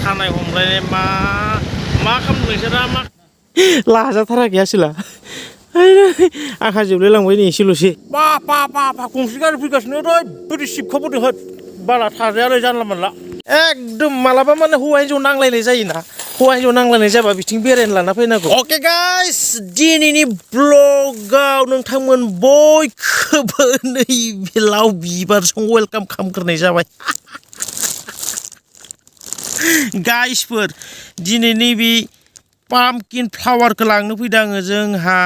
खानाय हमलायनाय मा खालामनो नोंसोरा मा लाजाथाराखै आसोला आखा जोबलायलांबाय नै एसेल'सै बा गंसे गारि फैगासिनो ओरैबायदि सिबखावबोदों बाला थाजायालै जानला मोनला एकदम मालाबा माने हौवा हिन्जाव नांलायनाय जायोना हौवा हिन्जाव नांलायनाय जाबा बिथिं बेरायनो लाना फैनांगौ अके गाइस दिनैनि ब्लगाव नोंथांमोन बयखौबो नैबे लाव बिबारजों वेलकाम खालामग्रोनाय जाबाय गाइसफोर दिनै नैबे पाम्पकिन फ्लावारखौ लांनो फैदों आङो जोंहा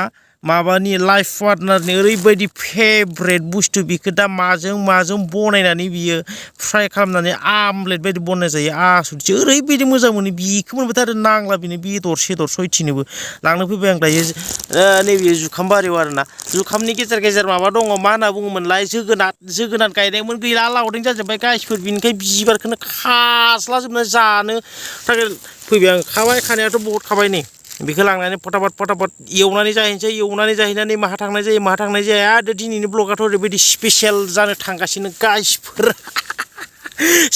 माबानि लाइफ पार्टनारनि ओरैबायदि फेभरेट बुस्थु बेखौ दा माजों बनायनानै बियो फ्राय खालामनानै आमलेट बायदि बनाय जायो आसुरिसो ओरैबायदि मोजां मोनो बेखौ मोनबाथाय आरो नांला बेनो बेदर सेदर सयथिनोबो लांनो फैबाय आं दायो नैबे जुखाम बारियाव आरोना जुखामनि गेजेर गेजेर माबा दङ मा होनना बुङोमोनलाय जोगोनार गायनायमोन गैला लावदें जाजोब्बाय गाइसफोर बिनिखाय बिबारखौनो खास्लाजोबना जानो थाखाय फैबाय आं खाबाय खानायाथ' बहुद खाबाय नै बेखौ लांनानै फटाफट एवनानै जाहैनानै माहा थांनाय जाया आरो दिनैनि ब्लगाथ' ओरैबायदि स्पेसियेल जानो थांगासिनो गाइसफोर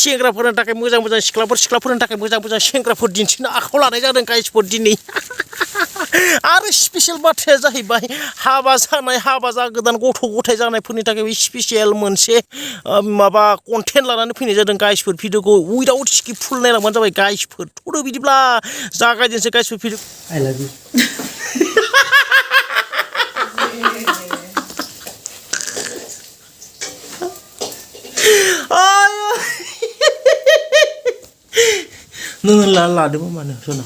सेंग्राफोरनि थाखाय मोजां सिख्लाफोरनि थाखाय मोजां सेंग्राफोर दिन्थिनो आखायाव लानाय जादों गाइसफोर दिनै आरो स्पेसियेल बाथ्राया जाहैबाय हाबा जागोदान गथ' गथाय जानायफोरनि थाखाय स्पेसियेल मोनसे माबा कन्टेन्ट लानानै फैनाय जादों गाइसफोर भिडिअखौ उइदाउट स्किप फुल नायलांबानो जाबाय गाइसफोर थ'दो बिदिब्ला जागायजेनसै गाइसफोर भिडिअ आइ लाभ इउ नों लादोंमोन मानो सना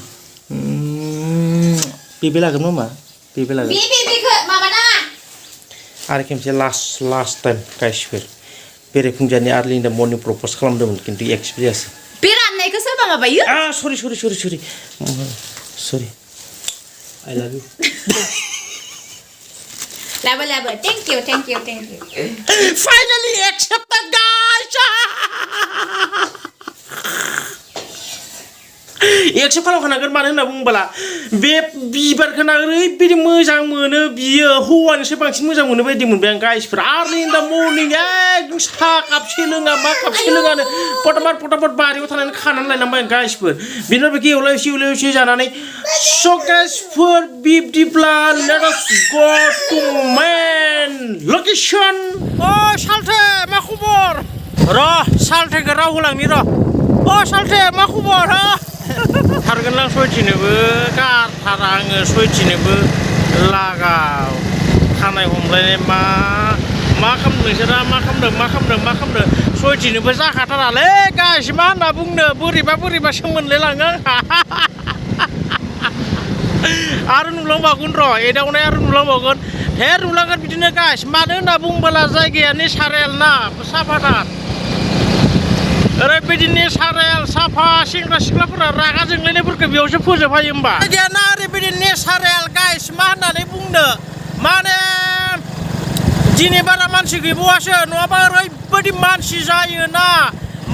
बेबे लागोन नामा बेबे लागोन आरो खेमसे लास्ट टाइम गाइसफोर बेरेफुंजानि आर्लि इन दा मर्निं प्रपज खालामदोंमोन खिन्थु एक्सेप्ट जायासै बे राननायखौ सोरबा माबायो सरि आइ लाभ इउ लाबो thank you finally accepted guys accept खालामखानांगोन मानो होनना बुङोब्ला बे बिबारखौना ओरैबायदि मोजां मोनो बियो हौवानिफ्राय बांसिन मोजां मोनो बायदि मोनबाय आं गाइसफोर आर्लि इन दा मर्निं एकदम साहा कापसे लोङा मा कापसे लोङानो फटाफट बारियाव थानानै खानानै लायनांबाय आं गाइसफोर बिनिफ्राय बेखौ एवलायसै जानानै स' गाइसफोर बिब्दिब्ला लेट आस गो टु मेन लकेसन सालथे मा खबर सालथेखौ राव होलांनि सालथे मा खबर थारगोन आं सयथिनोबो गारथारा आङो सयथिनोबो लागाव खानाय हमलायनाय मा खालामदों नोंसोरा मा खालामदों सयथिनोबो जाखाथारालै गाइस मा होनना बुंनो बोरैबा सोमोनलाय लाङो आरो नुलांबावगोन एदावनाय आरो नुलांबावगोन नुलांगोन बिदिनो गाइस मानो होनना बुंबोला जायगाया नेचारेल ना साफाथार ओरैबायदि नेचारेल साफा सेंग्रा सिख्लाफोरा रागा जोंलायनायफोरखौ बेयावसो फोजोबहायो होमबा जायगायाना ओरैबायदि नेचारेल गाइस मा होननानै बुंनो माने दिनै बारा मानसि गैबावासो नङाबा ओरैबायदि मानसि जायोना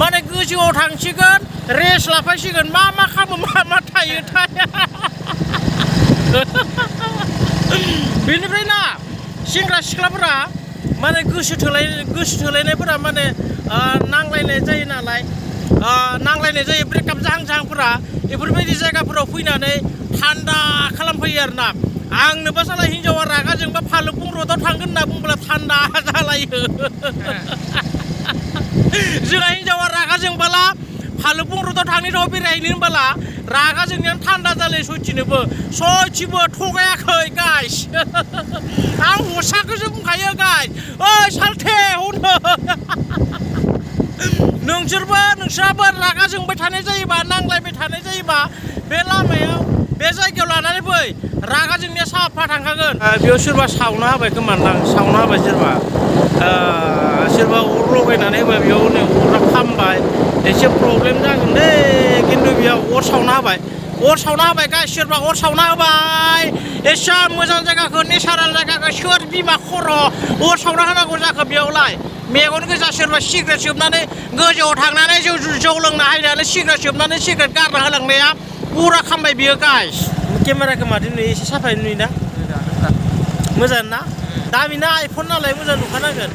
माने गोजौआव थांसिगोन रेस्ट लाफायसिगोन मा खालामो मा थायो बेनिफ्राय ना सेंग्रा सिख्लाफोरा माने गोसो थोलायनायफोरा माने नांलायनाय जायो नालाय नांलायनाय जायो ब्रेकआप जाहांफोरा बेफोरबायदि जायगाफोराव फैनानै थान्दा खालामफैयो आरोना आंनोबा साला हिन्जावा रागा जोंबा फालुफुं रडआव थांगोन होनना बुंब्ला थान्दा जालायो जोंहा हिन्जावा रागा जोंबाला फालुफुं रडआव थांनाय बेरायहैनो होनबाला रागा जोंनायानो थान्दा जालायो सयथिनोबो थगायाखै गाइस आं हसाखौसो बुंखायो गाइस सालथे नोंस्राबो रागा जोंबाय थानाय जायोबा नांलायबाय थानाय जायोबा बे लामायाव बे जायगायाव लानानै फै रागा जोंनाया साफा थांखागोन बेयाव सोरबा सावना होबाय खोमानदां सावना होबाय सोरबा अर लगायनानै होबाय बेयाव नै अरा खामबाय एसे प्रब्लेम जागोन दे खिन्थु बेयाव अर सावना होबाय गाइस सोरबा अर सावना होबाय एसे मोजां जायगाखौ नेचारेल जायगाखौ सोर बिमा खर' अर सावना होनांगौ जाखो बेयावलाय मेगन गोजा सोरबा सिगारेट सोबनानै गोजौआव थांनानै जौ लोंना हायनानै सिगारेट सोबनानै सिगारेट गारना होलांनाया पुरा खामबाय बियो गाइस केमेराखौ मादि नुयो एसे साफायै नुयोना मोजां ना दामिना आइफन नालाय मोजां नुखानांगोन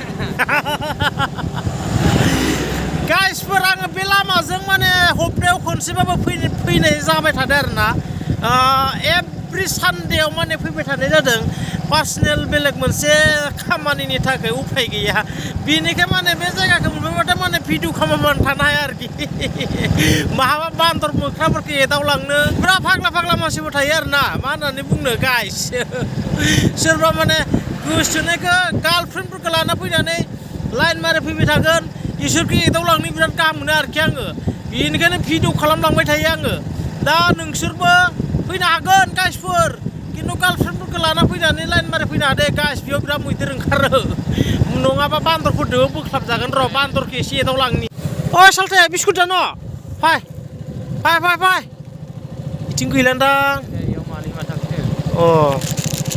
गाइसफोर आङो बे लामाजों माने हप्तायाव खनसेबाबो फैनाय जाबाय थादों आरोना एभ्रि सानडेयाव माने फैबाय थानाय जादों पार्सनेल बेलेग मोनसे खामानिनि थाखाय उफाय गैया बेनिखाय माने बे जायगाखौ मोनबाथाय माने भिडिअ खालामाबानो थानो हाया आरोखि माहाबा बान्दर मोख्राफोरखौ एदावलांनो बिराद फाग्ला मानसिबो थायो आरोना मा होननानै बुंनो गाइस सोरबा माने गोसोथोनायखौ गार्लफ्रेन्डफोरखौ लाना फैनानै लाइन मारि फैबाय थागोन इसोरखौ एदावलांनो बिराद गाहाम मोनो आरोखि आङो बेनिखायनो भिडिअ खालामलांबाय थायो आङो दा नोंसोरबो फैनो हागोन गाइसफोर खिन्थु गार्लफ्रेन्डफोरखौ लाना फैनानै लाइन मारि फैनो हादे गाइस बेयाव बिराद मैदेर ओंखारो नङाबा बान्दरफोरजों बोख्लाबजागोन र' बान्दरखौ एसे एदावलांनि अ सालथाया बिस्कुट जानो फाय बिथिं गैलान्दां अ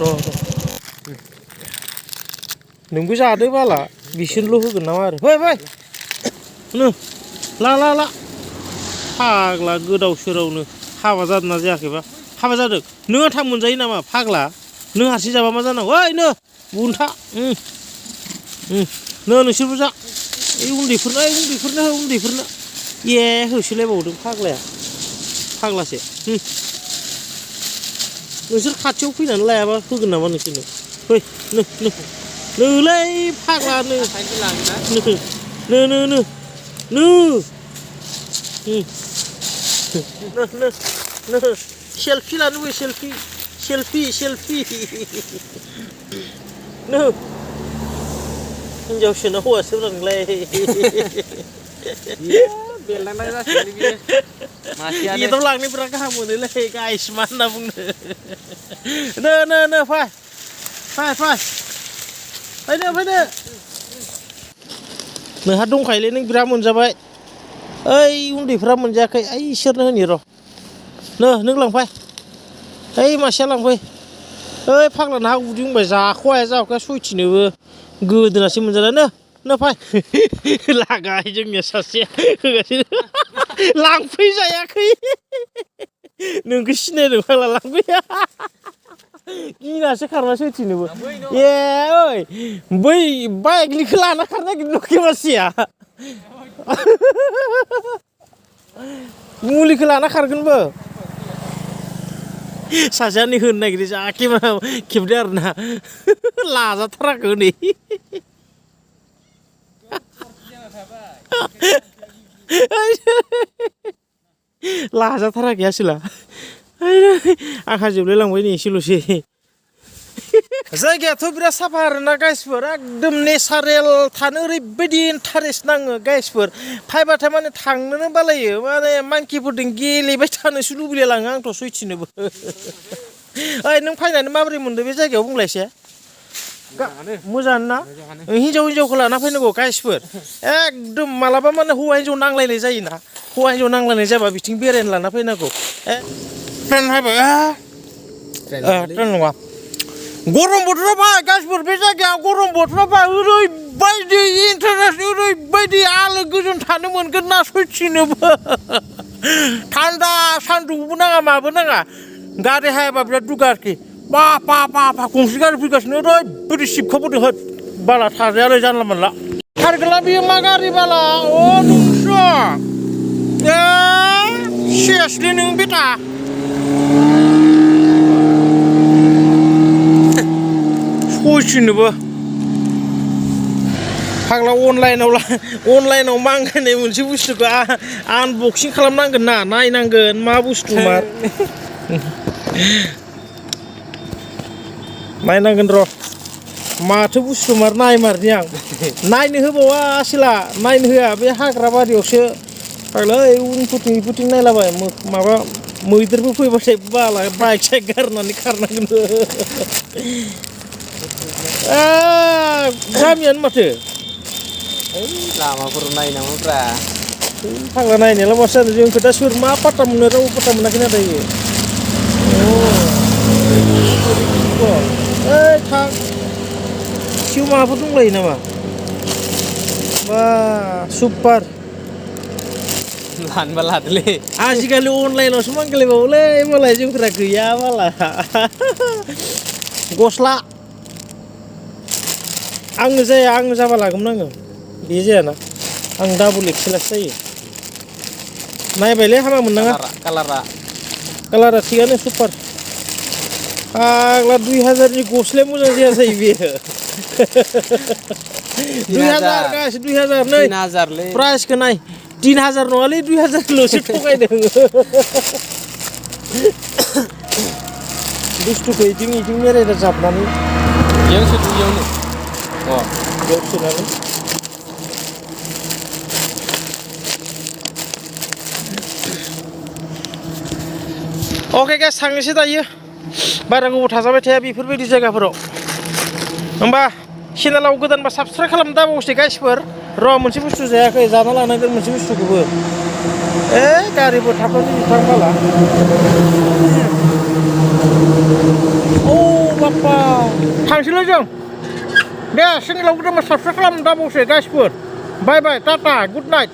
र' नोंबो जादो बाला बिसोरल' होगोन नामा आरो फै नो ला फाग्ला गोदाव सोरावनो हाबा जादों ना जायाखैबा हाबा जादों नों आथा मोनजायो नामा फाग्ला नों हारसिं जाबा मा जानांगौ ओइ नो बुन्था नोंसोरबो जा उन्दैफोरनो ए होसोलायबावदों फाग्लासे नोंसोर खाथियाव फैनानै लायाबा होगोन नामा नोंसोरनो फै नोलै फाग्ला नो सेल्फि लानो बै सेल्फि नो हिन्जावसोना हौवासो नोंलाय एदावलांनो बिराद गाहाम मोनोलै गाइस मा होनना बुंनो नो फै फैदो नोंहा दंखायोलै नों बिराद मोनजाबाय ओइ उन्दैफ्रा मोनजायाखै ओइ इसोरनो होनि र' नों लांफै ओइ मासेया लांफै ओइ फाग्लानो हा उदै बुंबाय जाख'या सयथिनोबो गोदोनासो मोनजाला नो फै लागाय जोंनिया सासेया होगासिनो लांफैजायाखै नोंखौ सिनायदों फाग्ला लांफैया गिनासो खारना सयथिनोबो ए ओइ बै बाइकनिखौ लाना खारनो नागिरदों न'खे मानसिया मुलिखौ लाना खारगोनबो सासेयानो होनो नागिरो जा केमेरा खेबदो आरोना लाजाथाराखै हनै लाजाथाराखै आसोला आंहा जोबलाय लांबाय नै एसेल'सै जायगायाथ' बिराद साफा आरोना गाइसफोर एकदम नेचारेल थानो ओरैबायदि इन्टारेस्ट नाङो गाइसफोर फायबाथाय माने थांनोनो बालायो माने मानसिफोरजों गेलेबाय थानोसो लुबैलायलाङो आंथ' सयथिनोबो ओइ नों फैनानै माबोरै मोनदों बे जायगायाव बुंलायसै मोजाङानो ना हिन्जावखौ लाना फैनांगौ गाइसफोर एकदम मालाबा माने हौवा हिन्जाव नांलायनाय जायोना हौवा हिन्जाव नांलायनाय जाबा बिथिं बेरायनो लाना फैनांगौ ट्रेन हायबाय ट्रेन नङा गरम बोथोराव फै गाइसफोर बे जायगायाव गरम बोथोराव फै ओरैबायदि इन्टारेस्ट ओरैबायदि आलो गोजोन थानो मोनगोन ना सयथिनोबो थान्दा सान्दुंबो नाङा माबो नाङा गारि हायाबा बिराद दुगा आरोखि बा गंसे गारि फैगासिनो ओरैबायदि सिबखावबोदों बाला थाजायालै जानला मोनला खारगोला बियो मा गारि बाला अ नोंसो सेसलै नों बेटा सयथिनोबो फाग्ला अनलाइनाव मांगायनाय मोनसे बुस्थुखौ आनबक्सिं खालामनांगोन ना नायनांगोन मा बुस्थु मा नायनांगोन र' माथो बुस्थु मार नायमारनि आं नायनो होबावा आसोला नायनो होआ बे हाग्रा बारियावसो फाग्ला ओइ उनफोरथिं नायलाबाय माबा मैदेरबो फैबाथाय बाला बाइक साइक गारनानै खारनांगोन गामियानो माथो लामाफोराव नायनांगौब्रा फाग्ला नायनायालाय माथो जानो जोंखौ दा सोर मा पात्ता मोनो रावबो पात्ता मोनाखै ना दायो ओइ थां सिउ माबाफोर दंलायो नामा बा सुपार लानोबा लादोलै आजिखालि अनलाइनावसो मांगायलायबावोलै मालाय जोंफोरा गैया माला गस्ला आंनो जाया आंनो जाबा लागौमोन आङो बे जायाना आं डाबल एक्सेलासो जायो नायबायलै हामा मोननाङा कालारा थिगानो सुपार फाग्ला 2000नि गस्लाया मोजां जायासै बेयो 2000 गासै 2000 नै 3000 लै प्राइसखौ नाय 3000 नङालै 2000 ल'सो थगायदों बुस्थुखौ इथिं मेरायना जाबनानै बेयाव सोदो बेयावनो बेयाव सोनानै अके गाइस थांनोसै दायो बारा गोबाव थाजाबाय थाया बेफोरबायदि जायगाफोराव होमबा चेनेलाव गोदानबा साबसक्राइब खालामनो दाबावसै गाइसफोर र' मोनसे बुस्थु जायाखै जाना लानांगोन मोनसे बुस्थुखौबो गारिबो थाबथानो बिफां बाला औ बाप्पा थांसैलै जों दे चेनेलाव गोदानबा साबसक्राइब खालामनो दाबावसै गाइसफोर बाय बाय टाटा गुड नाइट